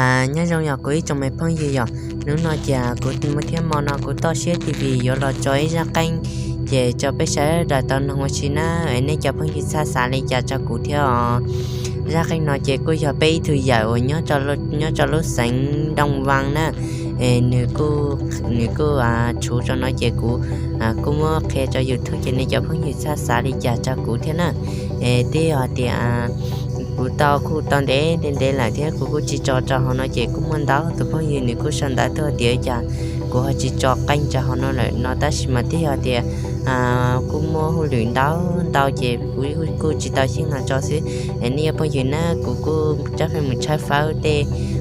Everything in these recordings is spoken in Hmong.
Nyob zoo yog kuv ib tsoom me phooj ywg yom, hnub no ces kuv muaj thiab mo no kuv toj siab tiag vim yuav los tso ib zaj qeej ces tso peb sawv daws tau noog ua si na. Es nej cov phooj ywg txhob xav li cas rau kuv thiab os. Zaj qeej no ces kuj yog peb ib tug yawm uas nyob rau lub xeev Doo Vaj na, es nws kuj tshuv rau no ces kuv kuj muab qhia rau YouTube ces nej cov phooj ywg txhob xav li cas rau kuv thiab na. Es twb yog tias kuv tau kuj tau ntev ntev lawm thiab kuv kuj tsis tso rau hauv no ces kuj muaj ntau tus phooj ywg nws kuj sau ntawv tuaj tias cas kuv ho tsis tso qeej rau hauv no lawm no, tab sis mas twb yog tias kuj muaj hauj lwm ntau ntau ces kuv kuj tsis tau xyeej los tso xwb. Es nej cov phooj ywg na, kuv kuj rov qab mus tshawb fawb tej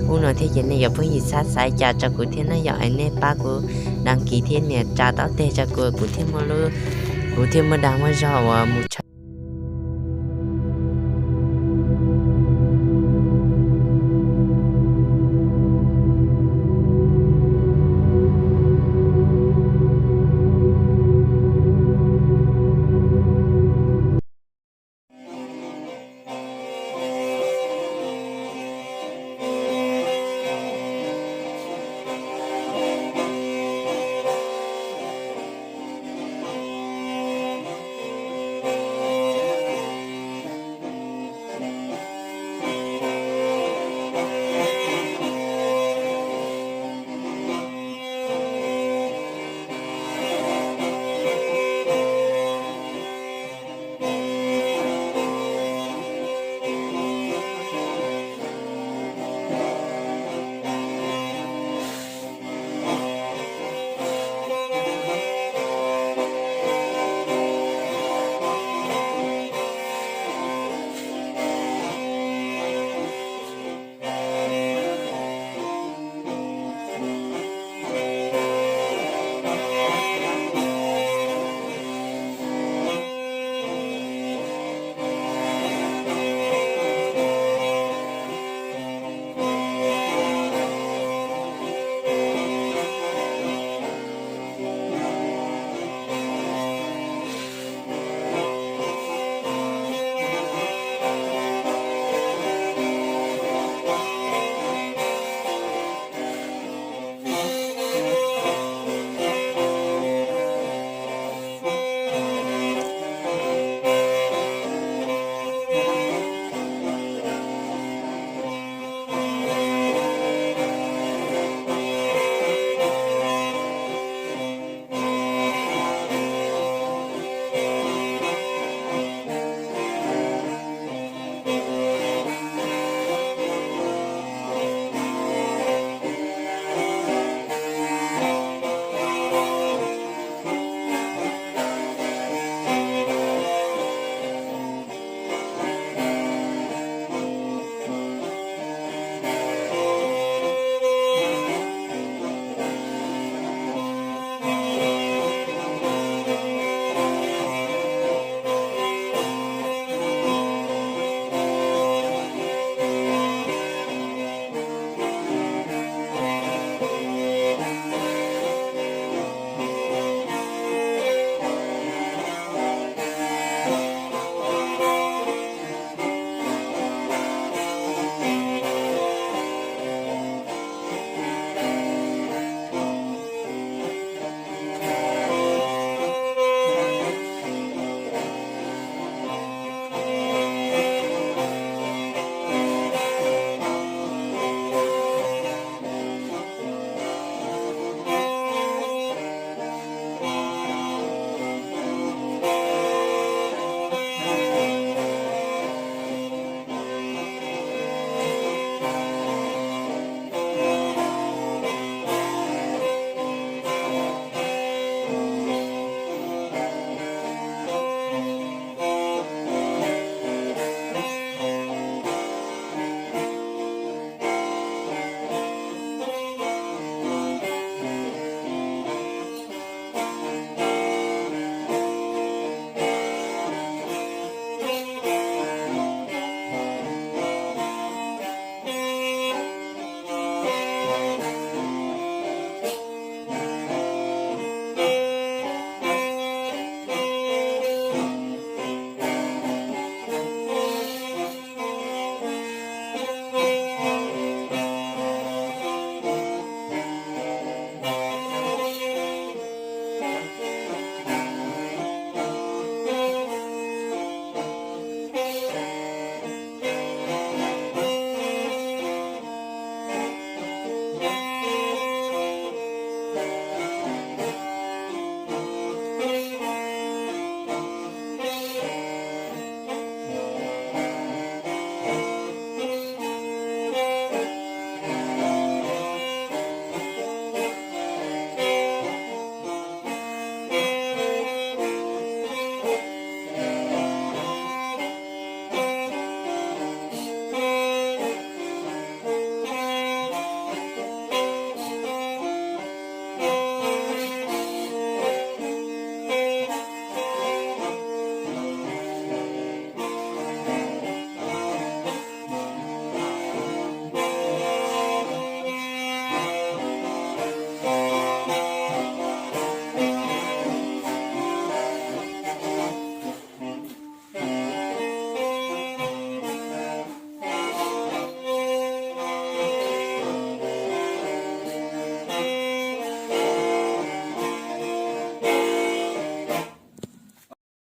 ub no thiab ces nej cov phooj ywg txhob xav cas rau kuv thiab na yom. Es nej pab kuv đăng ký thiab nias tsa taub teg rau kuv, kuv thiaj muaj dag muaj zog uas mus